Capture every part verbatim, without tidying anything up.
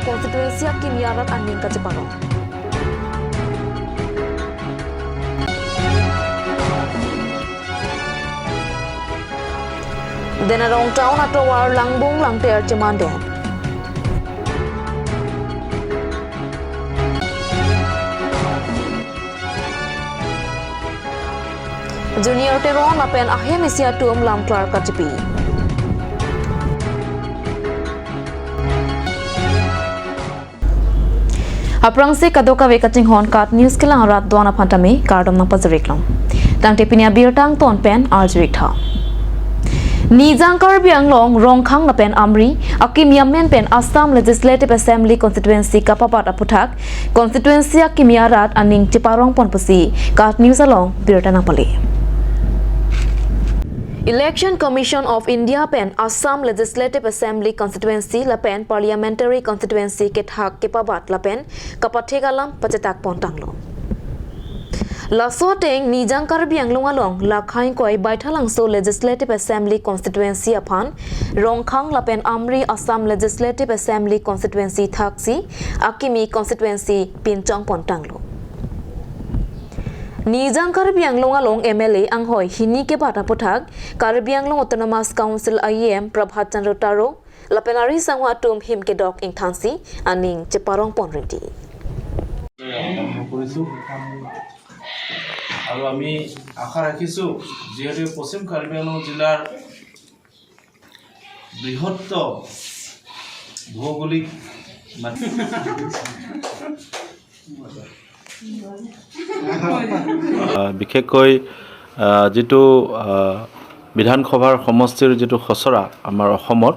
Constituency akimi arat aning kacheparong. Denarong town atovar langbung langter chemandon. Junior Teron lapen ahem isi atum lamklar kachipi. Aphrangsi kadokave kachinghon KAT News kelang arat do-an aphan tame kardom nangpajir-iklong. Tangte pini abirta angton pen arju-ik tha. Nijang Karbi Anglong Rongkhang lapen Amri akimi amen pen Assam Legislative Assembly Constituency kapabat aphuthak constituency akimi arat aning cheparongpon pusi KAT News along birta nangpale. Election Commission of India pen Assam Legislative Assembly Constituency lapen Parliamentary Constituency kethak kepabat lapen kapathek alam pachetakpon tanglo. Laso ateng Nijang Karbi Anglong along Lakhaingkoi Baithalangso Legislative Assembly Constituency aphan Rongkhang lapen Amri Assam Legislative Assembly Constituency thaksi akimi constituency pinchongpon tanglo. Nijang Karbi Anglong along M L A anghoi hini kebat aphuthak Karbi Anglong Autonomous Council I E M Prabhat Chandra Taro lapen ari sangho atum him kedok ingthansi aning cheparongpon ridi. আৰম্ভ কৰিছোঁ। আৰু আমি আশা ৰাখিছোঁ, যিহেতু পশ্চিম কাৰ্বি আংলং জিলাৰ বৃহত্ত ভৌগোলিক মাটি, আহ, বিশেষকৈ, আহ, যিটো, আহ, বিধানসভাৰ সমষ্টিৰ যিটো খচৰা আমাৰ অসমত,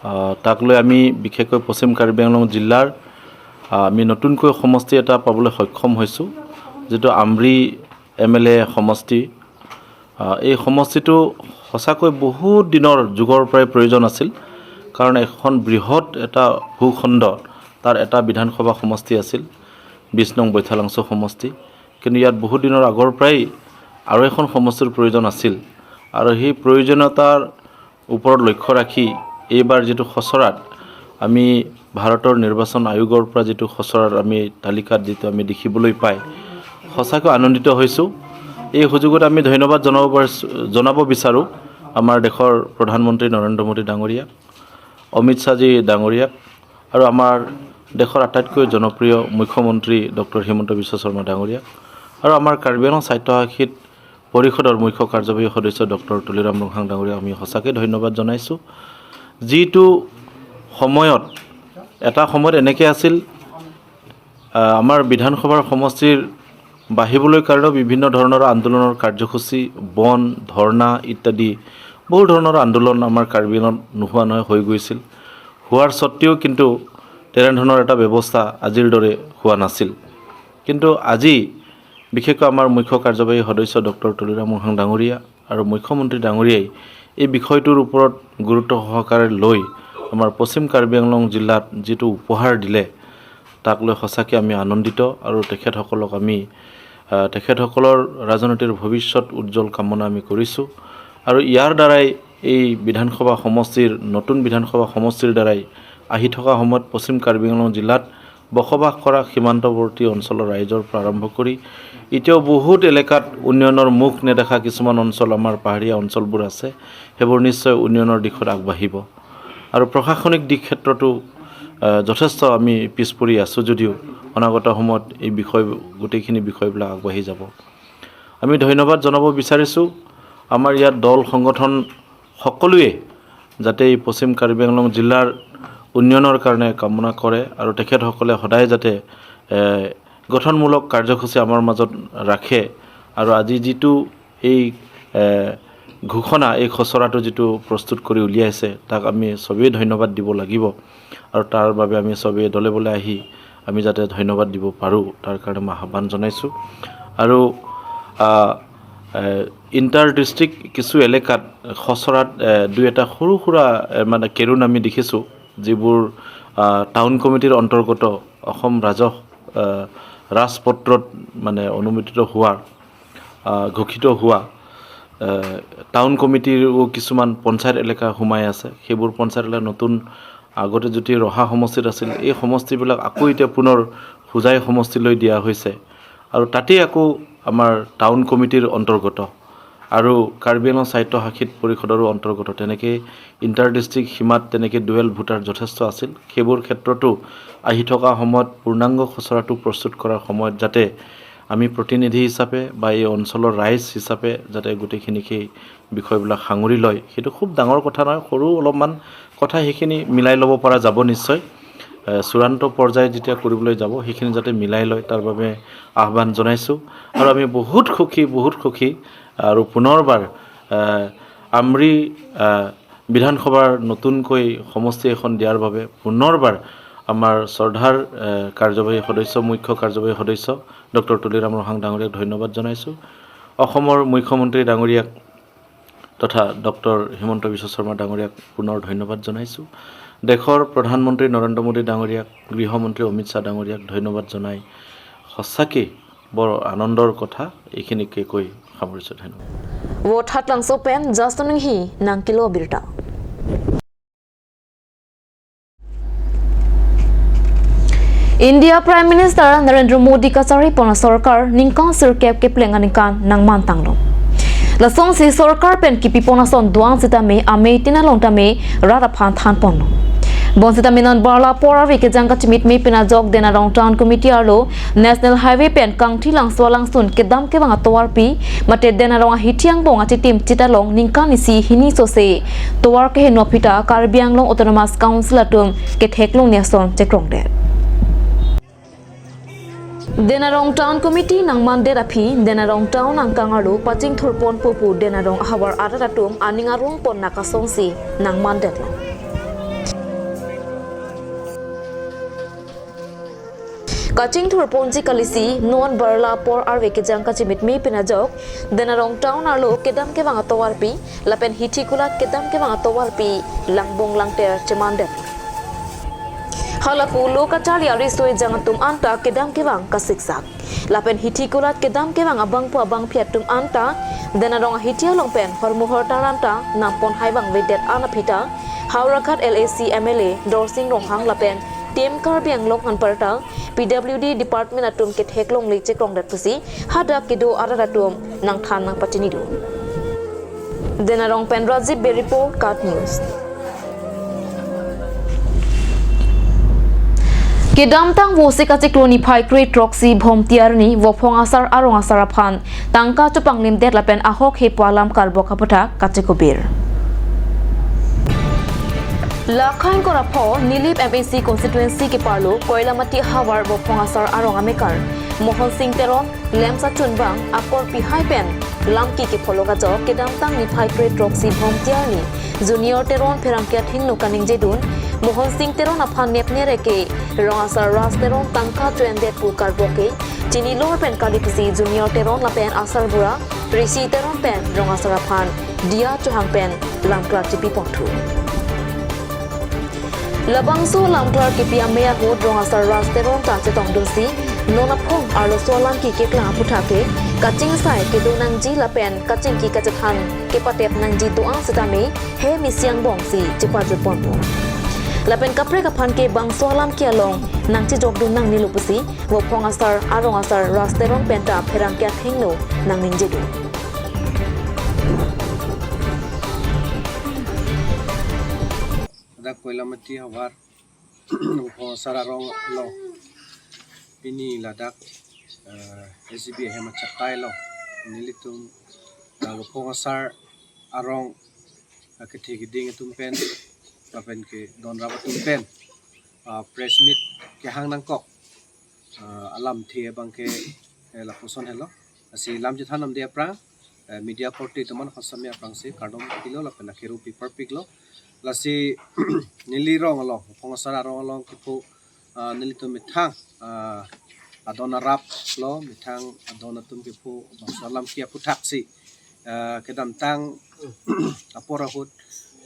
আহ, তাক লৈ আমি বিশেষকৈ পশ্চিম কাৰ্বি আংলং জিলাৰ, আহ, আমি নতুনকৈ সমষ্টি এটা পাবলৈ সক্ষম হৈছোঁ, যিটো আমৰি এম এল এ সমষ্টি। আহ, এই সমষ্টিটো সঁচাকৈ বহুত দিনৰ যুগৰ পৰাই প্ৰয়োজন আছিল, কাৰণ এখন বৃহৎ এটা ভূখণ্ড, তাৰ এটা বিধানসভা সমষ্টি আছিল, বিশ নং বৈঠালাংচ' সমষ্টি। কিন্তু ইয়াত বহুত দিনৰ আগৰ পৰাই আৰু এখন সমষ্টিৰ প্ৰয়োজন আছিল আৰু সেই প্ৰয়োজনীয়তাৰ ওপৰত লক্ষ্য ৰাখি এইবাৰ যিটো খচৰাত আমি ভাৰতৰ নিৰ্বাচন আয়োগৰ পৰা যিটো খচৰাত আমি তালিকাত যিটো আমি দেখিবলৈ পাই, সঁচাকৈ আনন্দিত হৈছোঁ। এই সুযোগত আমি ধন্যবাদ জনাব পাৰিছ-, জনাব বিচাৰোঁ আমাৰ দেশৰ প্ৰধানমন্ত্ৰী নৰেন্দ্ৰ মোদী ডাঙৰীয়া, অমিত শ্বাহজী ডাঙৰীয়াক আৰু আমাৰ দেশৰ আটাইতকৈ জনপ্ৰিয় মুখ্যমন্ত্ৰী ডক্টৰ হিমন্ত বিশ্ব শৰ্মা ডাঙৰীয়াক আৰু আমাৰ কাৰ্বি আংলং স্বায়ত্তশাসিত পৰিষদৰ মুখ্য কাৰ্যবাহী সদস্য ডক্টৰ তুলিৰাম ৰংহাং ডাঙৰীয়াক আমি সঁচাকৈ ধন্যবাদ জনাইছোঁ। যিটো সময়ত, এটা সময়ত এনেকৈ আছিল, আহ, আমাৰ বিধানসভাৰ সমষ্টিৰ বাঢ়িবলৈ কাৰণেও বিভিন্ন ধৰণৰ আন্দোলনৰ কাৰ্যসূচী, বন্ধ, ধৰ্ণা ইত্যাদি বহু ধৰণৰ আন্দোলন আমাৰ কাৰ্বি আংলঙত নোহোৱা নহয় হৈ গৈছিল। হোৱাৰ স্বত্বেও কিন্তু তেনেধৰণৰ এটা ব্যৱস্থা আজিৰ দৰে হোৱা নাছিল। কিন্তু আজি বিশেষকৈ আমাৰ মুখ্য কাৰ্যবাহী সদস্য ডক্টৰ তুলিৰাম ৰংহাং ডাঙৰীয়া আৰু মুখ্যমন্ত্ৰী ডাঙৰীয়াই এই বিষয়টোৰ ওপৰত গুৰুত্ব সহকাৰে লৈ আমাৰ পশ্চিম কাৰ্বি আংলং জিলাত যিটো উপহাৰ দিলে, তাক লৈ সঁচাকৈ আমি আনন্দিত আৰু তেখেতসকলক আমি, আহ, তেখেতসকলৰ ৰাজনীতিৰ ভৱিষ্যত উজ্জ্বল কামনা আমি কৰিছোঁ। আৰু ইয়াৰ দ্বাৰাই, এই বিধানসভা সমষ্টিৰ, নতুন বিধানসভা সমষ্টিৰ দ্বাৰাই আহি থকা সময়ত পশ্চিম কাৰ্বি আংলং জিলাত বসবাস কৰা সীমান্তৱৰ্তী অঞ্চলৰ ৰাইজৰ পৰা আৰম্ভ কৰি এতিয়াও বহুত এলেকাত উন্নয়নৰ মুখ নেদেখা কিছুমান অঞ্চল, আমাৰ পাহাৰীয়া অঞ্চলবোৰ আছে, সেইবোৰ নিশ্চয় উন্নয়নৰ দিশত আগবাঢ়িব। আৰু প্ৰশাসনিক দিশ ক্ষেত্ৰতো, আহ, যথেষ্ট আমি পিছ পৰি আছোঁ যদিও অনাগত সময়ত এই বিষয়, গোটেইখিনি বিষয়বিলাক আগবাঢ়ি যাব। আমি ধন্যবাদ জনাব বিচাৰিছোঁ আমাৰ ইয়াত দল সংগঠন সকলোৱে যাতে এই পশ্চিম কাৰ্বি আংলং জিলাৰ উন্নয়নৰ কাৰণে কামনা কৰে আৰু তেখেতসকলে সদায় যাতে, এ, গঠনমূলক কাৰ্যসূচী আমাৰ মাজত ৰাখে। আৰু আজি যিটো এই, এ, ঘোষণা, এই খচৰাটো যিটো প্ৰস্তুত কৰি উলিয়াইছে, তাক আমি চবেই ধন্যবাদ দিব লাগিব আৰু তাৰ বাবে আমি চবেই দলে বলে আহি আমি যাতে ধন্যবাদ দিব পাৰোঁ, তাৰ কাৰণে মই আহ্বান জনাইছোঁ। আৰু, আ, এ, ইণ্টাৰ ডিষ্ট্ৰিক্ট কিছু এলেকাত খচৰাত, এ, দুই এটা সৰু সুৰা, এ, মানে কেৰুণ আমি দেখিছোঁ, যিবোৰ, আ, টাউন কমিটিৰ অন্তৰ্গত অসম ৰাজহ, আ, ৰাজপত্ৰত মানে অনুমোদিত হোৱাৰ, আ, ঘোষিত হোৱা, আ, টাউন কমিটিৰো কিছুমান পঞ্চায়ত এলেকা সোমাই আছে। সেইবোৰ পঞ্চায়ত এলেকা নতুন আগতে যদি ৰহা সমষ্টিত আছিল, এই সমষ্টিবিলাক আকৌ এতিয়া পুনৰ হোজাই সমষ্টিলৈ দিয়া হৈছে আৰু তাতেই আকৌ আমাৰ টাউন কমিটিৰ অন্তৰ্গত আৰু কাৰ্বি আংলং স্বায়ত্তশাসিত পৰিষদৰো অন্তৰ্গত। তেনেকে ইণ্টাৰ ডিষ্ট্ৰিক্ট সীমাত তেনেকে ডুৱেল ভোটাৰ যথেষ্ট আছিল। সেইবোৰ ক্ষেত্ৰতো আহি থকা সময়ত পূৰ্ণাংগ খচৰাটো প্ৰস্তুত কৰাৰ সময়ত যাতে আমি প্ৰতিনিধি হিচাপে বা এই অঞ্চলৰ ৰাইজ হিচাপে যাতে গোটেইখিনি সেই বিষয়বিলাক সাঙুৰি লয়, সেইটো খুব ডাঙৰ কথা নহয়, সৰু অলপমান কথা, সেইখিনি মিলাই ল'ব পৰা যাব নিশ্চয়। এ, চূড়ান্ত পৰ্যায়ত যেতিয়া কৰিবলৈ যাব, সেইখিনি যাতে মিলাই লয়, তাৰ বাবে আহ্বান জনাইছোঁ। আৰু আমি বহুত সুখী, বহুত সুখী। আৰু পুনৰবাৰ, এ, আমৰি, এ, বিধানসভাৰ নতুনকৈ সমষ্টি এখন দিয়াৰ বাবে পুনৰবাৰ আমাৰ শ্ৰদ্ধাৰ, এ, কাৰ্যবাহী সদস্য, মুখ্য কাৰ্যবাহী সদস্য ডক্টৰ তুলিৰাম ৰংহাং ডাঙৰীয়াক ধন্যবাদ জনাইছোঁ। অসমৰ মুখ্যমন্ত্ৰী ডাঙৰীয়াক তথা ডক্টৰ হিমন্ত বিশ্ব শৰ্মা ডাঙৰীয়াক পুনৰ ধন্যবাদ জনাইছোঁ। দেশৰ প্ৰধানমন্ত্ৰী নৰেন্দ্ৰ মোদী ডাঙৰীয়াক, গৃহমন্ত্ৰী অমিত শ্বাহ ডাঙৰীয়াক ধন্যবাদ জনাই সঁচাকৈ বৰ আনন্দৰ কথা। এইখিনিকে কৈ সামৰিছোঁ। ধন্যবাদ। Vote hatlangso pen Justin Enghi nangkelo birta. India Prime Minister Narendra Modi kachari pon asorkar ningkan sirkep kepleng aningkan nangmantanglo. Lasonsi sorkar pen kipi pon ason do-an sitame amei tin along tame rat aphan than ponlo. Bonsitame non barla apor arve kejang kachimitme pen ajok Den Arong Town Committee arlo National Highway pen Kangthilangso alangsun kedam kevang atovarpi mate Den Arong ahithi angbong achitim chit along ningkan isi hini sose tovar keheno aphi ta Karbi Anglong Autonomous Council atum ketheklongle ason chekrongdet. Den Arong Town Committee nangmandet aphi Den Arong Town angkang arlo pachingthur ponpo pu Den Arong ahavar arat atum aning arong pon nangkasonsi nangmandetlo. Kachingthur ponji kalisi non barla apor arve kejang kachimitme pen ajok Den Arong Town arlo kedam kevang atovarpi lapen hithi kulat kedam kevang atovarpi langbong langter chemandet. Halapu lo kacharli ariso ejang atum anta kedam kevang kasiksak. Lapen hithi kulat kedam kevang abangpo abangphi atum anta Den Arong ahithi along pen hormu hortar anta nangpon hai vangvedet an aphi ta Howraghat L A C M L A Dorsing Ronghang lapen Team Karbi Anglong anparta P W D department atum ketheklongle chekrongdet pusi hadak kedo arat atum nangthan nangpachini do. Den Arong pen Rajiv Bey report, KAT News. Kedamtang Vosik achiklo niphai kre throksi Bhomti arni Vophong Asar arong asar aphan tangka chepanglimdet lapen ahok hepu alam karbok aputhak kachekubir. Lakhang korapho Nilip M A C constituency keparlo Koilamati havar Vophong Asar arong amekar Mohon Sing Teron lemsa chunbang akorpi hai pen lamki kepholok ajok kedamtang niphai kre throksi Bhomti arni Junior Teron pherangke athengno kaningjedun Mohon Sing Teron aphan nepnereke rong asar Ras Teron tangka cho-endet pu karbok ke chinilo pen kali pusi Junior Teron lapen asar bura Rishi Teron pen rong asar aphan diya chohang pen lamklar chipi ponthu. Labangso lamklar kipi amei ahut rong asar Ras Teron ta chetongdunsi non aphong arloso alam keklang aputhak ke kachingsai kedo nangji lapen kachingki kachethan kepatep nangji do-an sitame hem isi angbongsi chepajut ponpo. Lapen kaprek aphan ke bangso alam ke along nangchejokdun nangnelo pusi Vophong Asar arong asar Ras Teron penta pherangke athengno nangningjedun. Ladak Koilamati havar Vophong Asar arong along pini ladak, eh, S G B ahem achatai along nelitum, eh, Vophong Asar arong, eh, kethe keding atum pen lapen kedonrap atum pen, eh, press meet kehang nangkok, eh, alamthe abangke, eh, lapuson helo. Lasi lam chethan namde aphrang, eh, media korte atum an kosami aphrangsi kardom pilo lapen akeru pi parpiklo. Lasi neli rong along, Vophong Asar arong along kepho, eh, nelitum methang, eh, adon arap lo, methang adon atum kepho bangso alam ke aphuthaksi, eh, kedamtang apor ahut,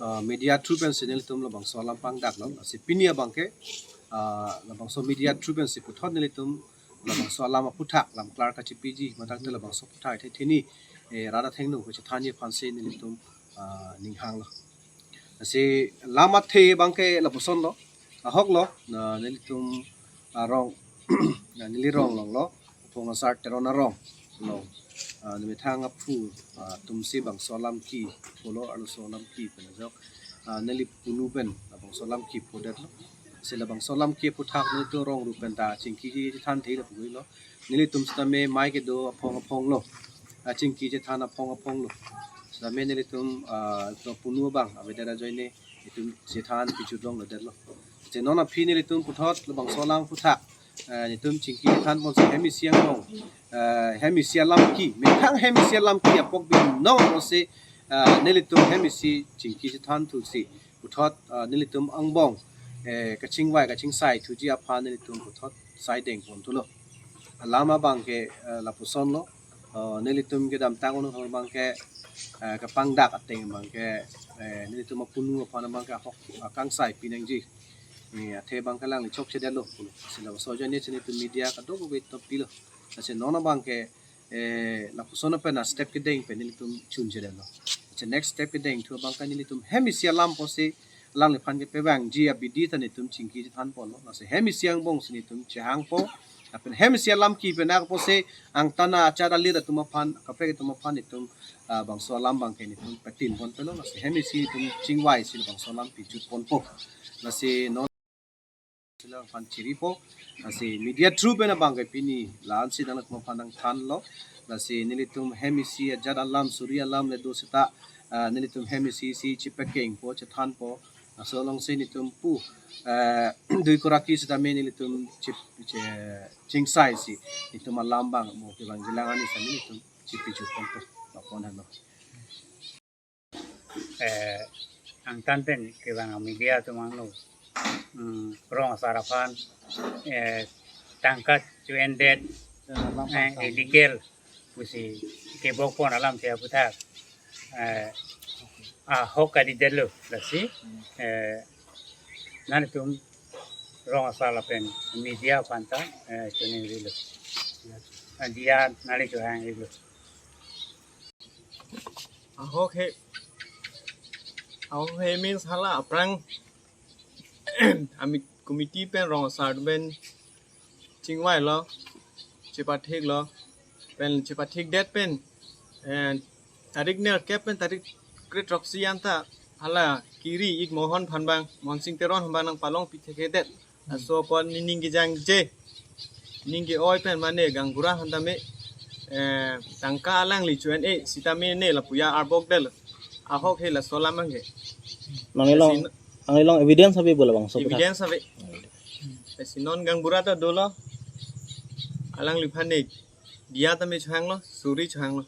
eh, media through pensi nelitum labangso alam pangdaklo. Lasi pini abangke, eh, labangso media through pensi puthot nelitum labangso alam aphuthak lamklar kachipiji, matang te labangso aphuthak ithethini, eh, rat athengno kachethanji aphansi nelitum, ah, ninghanglo. Si lam athe abangke lapuson lo, ahok lo, na nelitum arong, na neli rong along lo, Phongasar Teron arong lo, ah, nemethang aphu, ah, atumsi bangso alam kepho lo, arloso alam ke pen ajok, ah, neli punu pen labangso alam kepho det lo. Si labangso alam ke aphuthak nelitum rong rup pen ta chingki chethan thei lapu lo. Nelitum sitame mei kedo aphong aphong lo, ah, chingki chethan aphong aphong lo. Sitame nelitum, ah, to punu abang avedet ajoine itum chethan pijut long lo det lo. Si non aphi nelitum puthot labangso alam aphuthak, eh, nelitum chingki chethan ponsi hem isi angbong, eh, hem isi alam ke, methang hem isi alam ke apok binong lo si, eh, nelitum hem isi chingki chethan thusi puthot, eh, nelitum angbong, eh, kachingvai kachingsai thuji aphan nelitum puthot saideng pon thulo. Alam abangke, eh, lapuson lo. Eh, nelitum kedamtang unong abangke, eh, kapangdak ateng abangke, eh, nelitum apunu aphan abangke ahok akangsai pinangji. Eh, athe abangke alangli chokche det lo pulo. Si labangso ajoine si nelitum media kadokave topi lo. Lasi non abangke, eh, lapuson pen a-step kedeng pen nelitum chunche det lo. Si next step kedeng thu abangke nelitum hem isi alam pusi alangliphan kepevangji abidi ta nelitum chingki chethan pon lo. Lasi hem isi angbong si nelitum chehangpo. Lapen hem isi alam ke pen ako pusi angtan achar alir atum aphan, kaprek atum aphan itum, ah, bangso alam abangke nelitum patin pon thulo. Lasi hem isi itum chingvai si bangso alam pijut ponpo. Lasi non si alangphan chiripo. Lasi media through pen abangke pini la-ansi nangtum aphan nangthan lo. Lasi nelitum hem isi ajat alam suri alam le do seta, ah, nelitum hem isi si chepakengpo, chethanpo. Laso alongsi nelitum pu, eh, dui kuraki sitame nelitum chip, che-, chingsai si nelitum alam abang mo kevang jilang ani sami nelitum chipijut ponpo. Lapon hano. Eh, angtan pen kevang media atum angno, hmm, rong asar aphan, eh, tangka chuendet, eh, illegal pusi kebok pon alam si aphuthak, eh, ahok kali det lo. Lasi, eh, nangtum rong asar lapen media aphan ta, eh, chuning rilo. Dia nangli chuhang rilo. Ahok he, ahok he means hala aphrang ami committee pen rong asar pen chingvai lo, chepathik lo, pen chepathik det pen, eh, tarik nerkep pen tarik kre-throksi anta hala kiri ik Mohon aphan abang, Mohon Sing Teron aphan abang nangpalongpi thekthedet. Laso apot nening kejangje, nening ke-oi pen mane gaonbura aphan tame, eh, tangka alangli chuene sitame ne lapu ya arbok det lo. Ahok he laso alam abangke. Nangli along, si nangli along evidence ave bo labangso aphuthak? Evidence ave. Si non gaonbura ta dolo. Alangliphan ne dia tame chuhang lo, suri chuhang lo.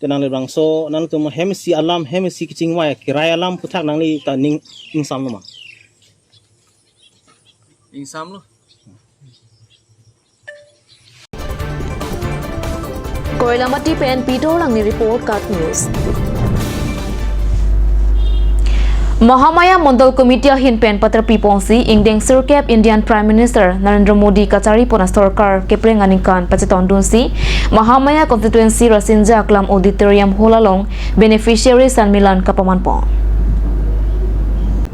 Te nangli labangso, nangtum hem isi alam, hem isi kachingvai, kirai alam aphuthak nangli ta ning ingsam lo ma? Ingsam lo. Koilamati pen Peter Langni report, KAT News. Mahamaya Mondol Committee ahin pen paterpi ponsi ingdeng sirkep Indian Prime Minister Narendra Modi kachari pon asorkar kepreng aningkan pachetongdunsi Mahamaya Constituency Rasinja Aklam Auditorium Hall along Beneficiary Sanmilan kapaman pon.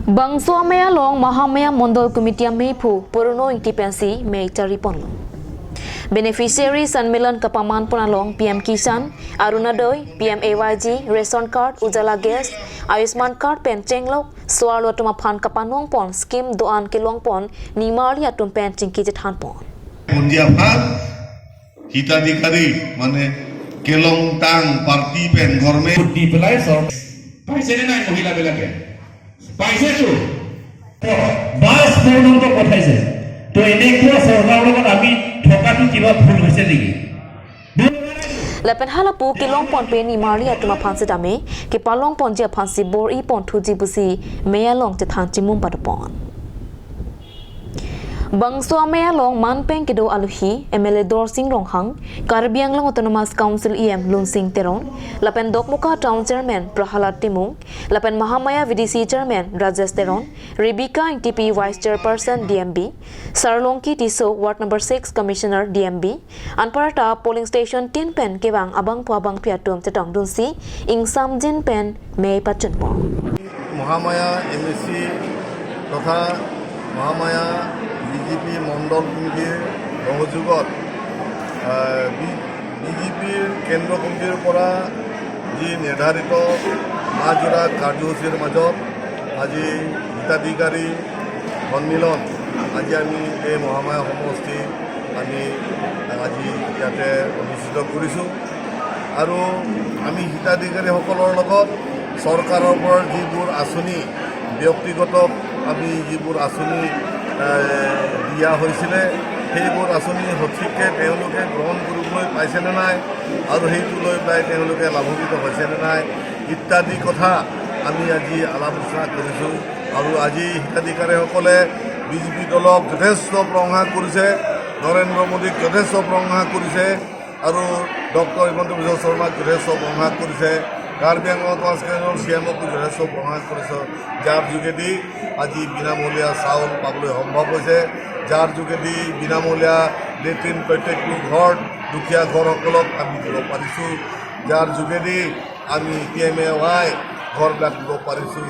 Bangso amei along Mahamaya Mondol Committee ameiphu Purno Ingti pensi mei chari ponlo. Beneficiary Sanmilan kapaman pon along P M Kisan, Arunodoi, P M A Y G, Ration Card, Ujjwala Gas, Ayushman Card pen chenglok so-arlo atum aphan kapanong pon scheme do-an kelong pon nimarli atum pen chingki chethan pon. Punji aphan hitadhikari mane kelongtang party pen government di pelai sor. Paise ne nai mohila belake. Paise tu. Bas purnong to pothaise. To enekua sorkar logot ami thoka tu kiba bhul hoise niki? Lapen halapu kelong ponpe nimarli atum aphan sitame kepalong ponji aphansi bor-i pon thuji pusi mei along chethan chimum pado pon. Bangso amei along manpeng kedo aluhi M L A Dorsing Ronghang, Karbi Anglong Autonomous Council E M Lunsing Teron, lapen Dokmoka Town Chairman Prahalad Timung, lapen Mahamaya V D C Chairman Rajesh Teron, Rebecca Ingtipi Vice Chairperson D M B, Sarlongki Tisso Ward Number six Commissioner D M B, anparta polling station tin pen kevang abangpo abangpi atum chetongdunsi ingsamjin pen mei pachun pon. Mahamaya M A C তথা Mahamaya B J P মণ্ডল কমিটিৰ সহযোগত, আহ, B-, B J পিৰ কেন্দ্ৰ কমিটিৰ পৰা যি নিৰ্ধাৰিত মাহজোৰা কাৰ্যসূচীৰ মাজত আজি হিতাধিকাৰী সন্মিলন, আজি আমি এই মহামায়া সমষ্টি আমি আজি ইয়াতে অনুষ্ঠিত কৰিছোঁ। আৰু আমি হিতাধিকাৰীসকলৰ লগত চৰকাৰৰ পৰা যিবোৰ আঁচনি, ব্যক্তিগত আমি যিবোৰ আঁচনি, এ, দিয়া হৈছিলে, সেইবোৰ আঁচনি সঠিককৈ তেওঁলোকে গ্ৰহণ কৰিবলৈ পাইছেনে নাই আৰু সেইটো লৈ পেলাই তেওঁলোকে লাভান্বিত হৈছেনে নাই ইত্যাদি কথা আমি আজি আলাপ আলোচনা কৰিছোঁ। আৰু আজি হিতাধিকাৰীসকলে বি জে পি দলক যথেষ্ট প্ৰশংসা কৰিছে, নৰেন্দ্ৰ মোদীক যথেষ্ট প্ৰশংসা কৰিছে আৰু ডক্টৰ হিমন্ত বিশ্ব শৰ্মাক যথেষ্ট প্ৰশংসা কৰিছে, কাৰ্বি আংলং অট'নমাছ কাউন্সিলৰ চি এমকো যথেষ্ট প্ৰশংসা কৰিছে, যাৰ যোগেদি আজি বিনামূলীয়া চাউল পাবলৈ সম্ভৱ হৈছে, যাৰ যোগেদি বিনামূলীয়া লেট্ৰিন প্ৰত্যেকটো ঘৰ, দুখীয়া ঘৰসকলক আমি দিব পাৰিছোঁ, যাৰ যোগেদি আমি পি এম এ ৱাই ঘৰবিলাক দিব পাৰিছোঁ।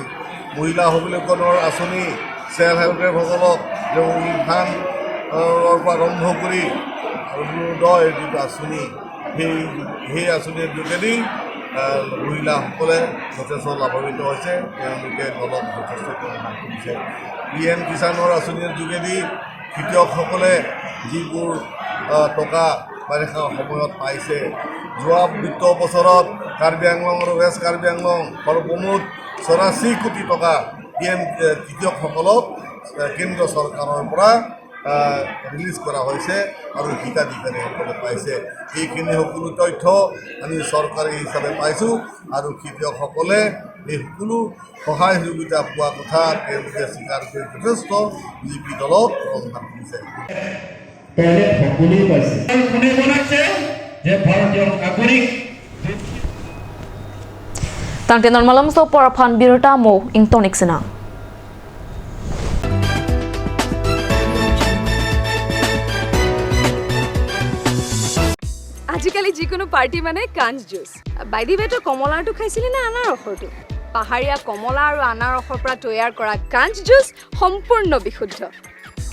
মহিলাসকলৰ আঁচনি, ছেল্ফ হেল্প গ্ৰুপসকলক যে উত্থান, আহ, ৰ পৰা আৰম্ভ কৰি অৰুণোদয় যিটো আঁচনি, সেই, সেই আঁচনিৰ যোগেদি, আহ, মহিলাসকলে যথেষ্ট লাভান্বিত হৈছে, তেওঁলোকে দলক যথেষ্ট প্ৰশংসা কৰিছে। পি এম কিষাণৰ আঁচনিৰ যোগেদি খেতিয়কসকলে যিবোৰ, আহ, টকা বাৰিষা সময়ত পাইছে, যোৱা বিত্ত বছৰত কাৰ্বি আংলং আৰু ৱেষ্ট কাৰ্বি আংলং সৰ্বমুঠ চৌৰাশী কোটি টকা পি এম, এ, খেতিয়কসকলক, এ, কেন্দ্ৰ চৰকাৰৰ পৰা, আ, ৰিলিজ কৰা হৈছে আৰু হিতাধিকাৰীসকলে পাইছে। এইখিনি সকলো তথ্য আমি চৰকাৰী হিচাপে পাইছোঁ আৰু খেতিয়কসকলে এই সকলো সহায় সহযোগিতা পোৱা কথা তেওঁলোকে স্বীকাৰ কৰি যথেষ্ট বি জে পি দলক প্ৰশংসা কৰিছে। টয়লেট সকলোৱে পাইছে। আৰু কোনে বনাইছে যে ভাৰতীয় নাগৰিক Tangte non malomso apor aphan birta mo ingtonik sinang. আজিকালি যিকোনো পাৰ্টি মানে কাঞ্চ জুচ। বাই দি ৱে, তই কমলাৰটো খাইছিলি নে আনাৰসৰটো? পাহাৰীয়া কমলা আৰু আনাৰসৰ পৰা তৈয়াৰ কৰা কাঞ্চ জুচ সম্পূৰ্ণ বিশুদ্ধ।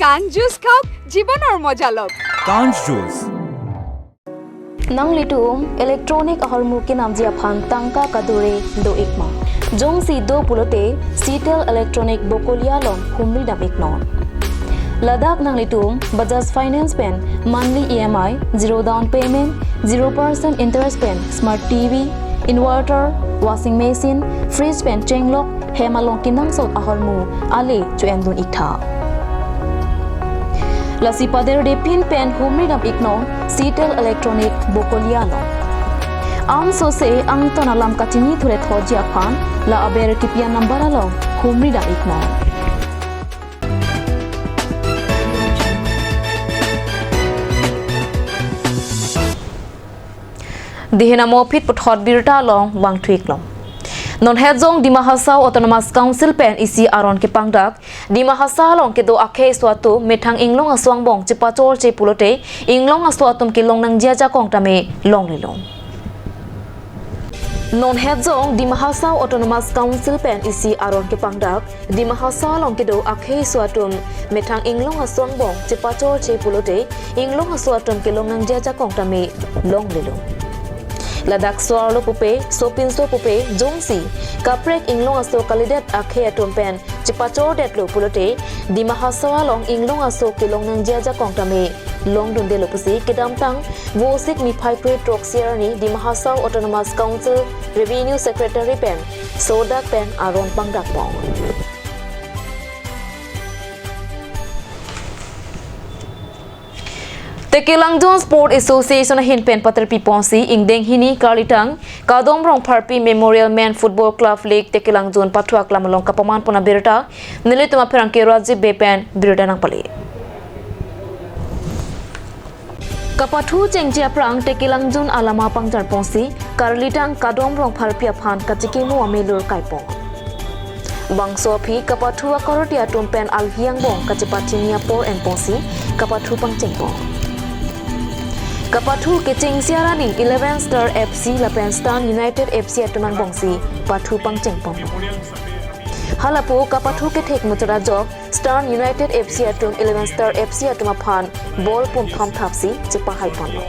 কাঞ্চ জুচ খাওক, জীৱনৰ মজা লওক। Kanch Juice. Nanglitum electronic ahormu kenamji aphan tangka kadure do-ik ma? Jongsi do pulote Citel Electronic Bokolia along humri dam-iknon. Ladak nanglitum Bajaj Finance pen monthly E M I, zero down payment, zero percent interest pen smart T V, inverter, washing machine, fridge pen chenglok, hem along kenangsot ahormu ale cho-endun-iktha. Lasi paderde pin pen humri dam-iknon Citel Electronic Bokolia along. Ansose angton alam kachini thule thoji aphan la aber kipi a-number along humri dam-iknon. Dihina mo phit puthot birta along vangthu-iklong. Non hetjong Dima Hasao Autonomous Council pen isi aron kepangdak, Dima Hasao along kedo akhei aso atum methang inglong aso angbong chepachorche pulote inglong aso atum kelong nangji ajakong tame longlelo. Non hetjong Dima Hasao Autonomous Council pen isi aron kepangdak, Dima Hasao along kedo akhei aso atum methang inglong aso angbong chepachorche pulote inglong aso atum kelong nangji ajakong tame longlelo. Ladak so-arlo pupe, sopinso pupe, jongsi kaprek inglong aso kalidet akhei atum pen chepachordetlo pulote Dima Hasao along inglong aso kelong nangji ajakong tame longdundelo pusi kedamtang Vosik niphai kre throksi arni Dima Hasao Autonomous Council Revenue Secretary pen sodak pen aron pangdakpon. Tekelangjun Sport Association ahin pen paterpi ponsi ingdeng hini Karlitang Kadom Rongpharpi Memorial Men Football Club League Tekelangjun pathu aklam along kapaman pon abirta nelitum apherangke Rajiv Bey pen birta nangpale. Kapathu chengche aphrang Tekelangjun alama pangjar ponsi Karlitang Kadom Rongpharpi aphan kachekimo amelur kaipon. Bangso aphi kapathu akorte atum pen alhi angbong kachepachini apor en ponsi kapathu pangchengpon. Kapathu kechengsi arni Eleven Star F C lapen Stan United F C atum angbongsi pathu pangchengpon. Halapu kapathu kethek muchot ajok Stern United F C atum Eleven Star F C atum aphan ball pum thom thapsi chepahai ponlo.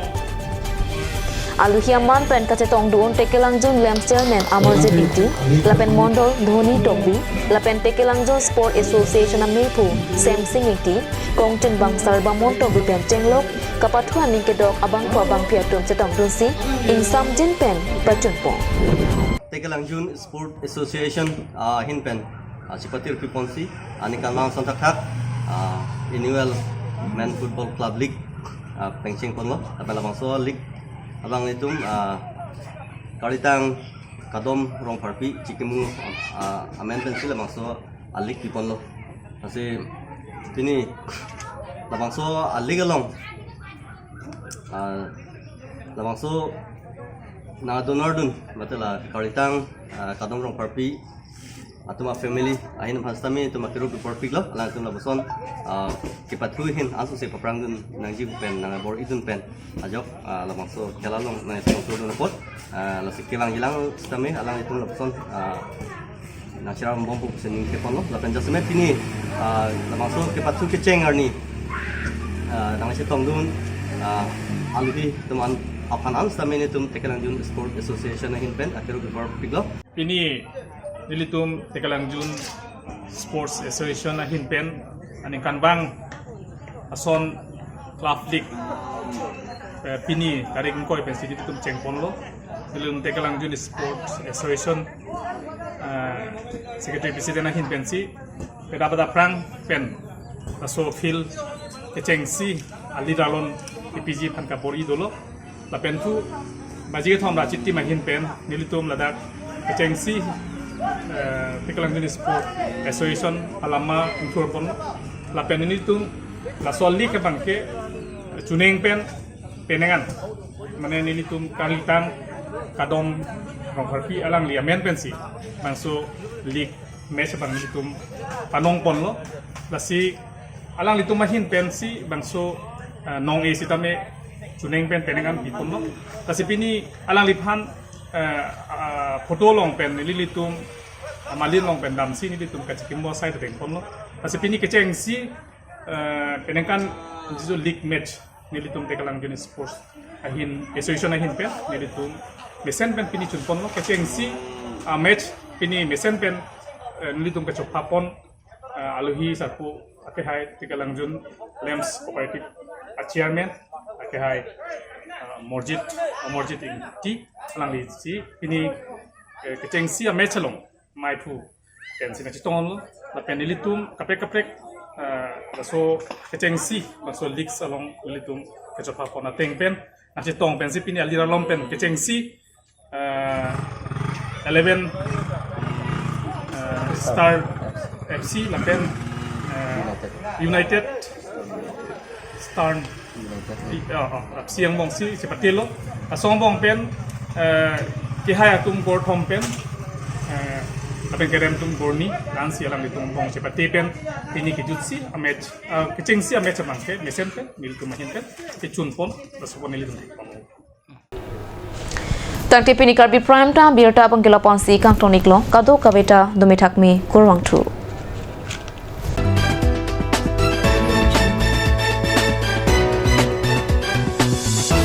Aluhi aman pen kachetongdun Tekelangjun LAMPS Chairman Amarjit Ingti, lapen Mondol Dhoni Tokbi, lapen Tekelangjun Sport Association amephu Semsing Ingti, Kongchun Bangsar Bamon Tokbi pen chenglok kapathu aning kedok abangphu abangphi atum chetongdunsi ingsamjin pen pachunpon. Tekelangjun Sport Association ahin pen ah, chepatir piponsi aningkanvang ason thakthak ah, Annual Men Football Club League ah, pengcheng ponlo, lapen labangso league alanglitum ah, Karitang Kadom Rongpharpi Chikimu ah, amen pensi labangso a-league piponlo. Lasi pini labangso a-league along ah, labangso nangdun nangdun mate la Karitang ah, Kadom Rongpharpi atum a-family ahin aphan sitame itum akero kepor piklo, alangtum lapuson ah, kepathu ahin ansose paprangdun nangji pen nangbor-idun pen ajok ah, labangso khela along nangsponsordun apot ah, lasi kevangjilang sitame alanglitum lapuson ah, nangcherambompo pusi ning keponlo, lapen jasemet pini ah, labangso kepathu kecheng arni ah, nangchetongdun ah, aluhi atum an aphan an sitame nelitum Tekelangjun Sport Association ahin pen akero kepor piklo. Pini nelitum Tekelangjun Sports Association ahin pen aningkanvang ason club league eh, pini tarik ingkoi pensi nelitum chengponlo. Nelitum Tekelangjun Sports Association eh, Secretary President ahin pensi pada pada prang pen laso field kechengsi ali ralon P P G aphan kabor-i dolo. Lapen thu baji kethom ra chiti ahin pen nelitum ladak kechengsi eh, Tekelangjun Sport Association alama ingthur pon, lapen nelitum laso league abangke chuneng pen penengan, mane nelitum Karitang Kadom Rongpharpi alangli amen pensi bangso league match abang nelitum panong ponlo. Lasi alanglitum ahin pensi bangso eh, nong-e sitame chuneng pen penengan piponlo. Lasi pini alangliphan eh, ah, photo along pen nelitum amalin along pen damsi nelitum kachikimbo asai dengponlo. Lasi pini kechengsi eh, penengkan jisu league match nelitum Tekelangjun Sports ahin, Association ahin pen nelitum mesen pen pini chunponlo. Kechengsi ah, match pini mesen pen eh, nelitum kachopha pon eh, aluhi sarpo akehai Tekelangjun LAMPS Cooperative a-chairman akehai ah, Morjit, Morjit Ingti, alanglisi pini eh, kechengsi a-match along maiphu pensi nangchetonglo, lapen nelitum kaprek kaprek eh, laso kechengsi laso leagues along nelitum kachopha pon ateng pen nangchetong pensi pini ali ralom pen kechengsi eh, Eleven eh, Star F C lapen eh, United Stern United. Di- oh, oh, F C angbongsi chepatelo. Laso angbong pen eh, kehai atum bor thom pen eh, lapen kerem atum bor ni, la-ansi alanglitum angbong chepate pen pini kejutsi a-match ah, kechengsi a-match abangke mesen pen nelitum ahin pen kechunpon, laso pon nelitum pon. Tangte pini Karbi Prime Time abirta abangke la-ansi kangton-iklo, kadokave ta dome thakme, kurvangthu.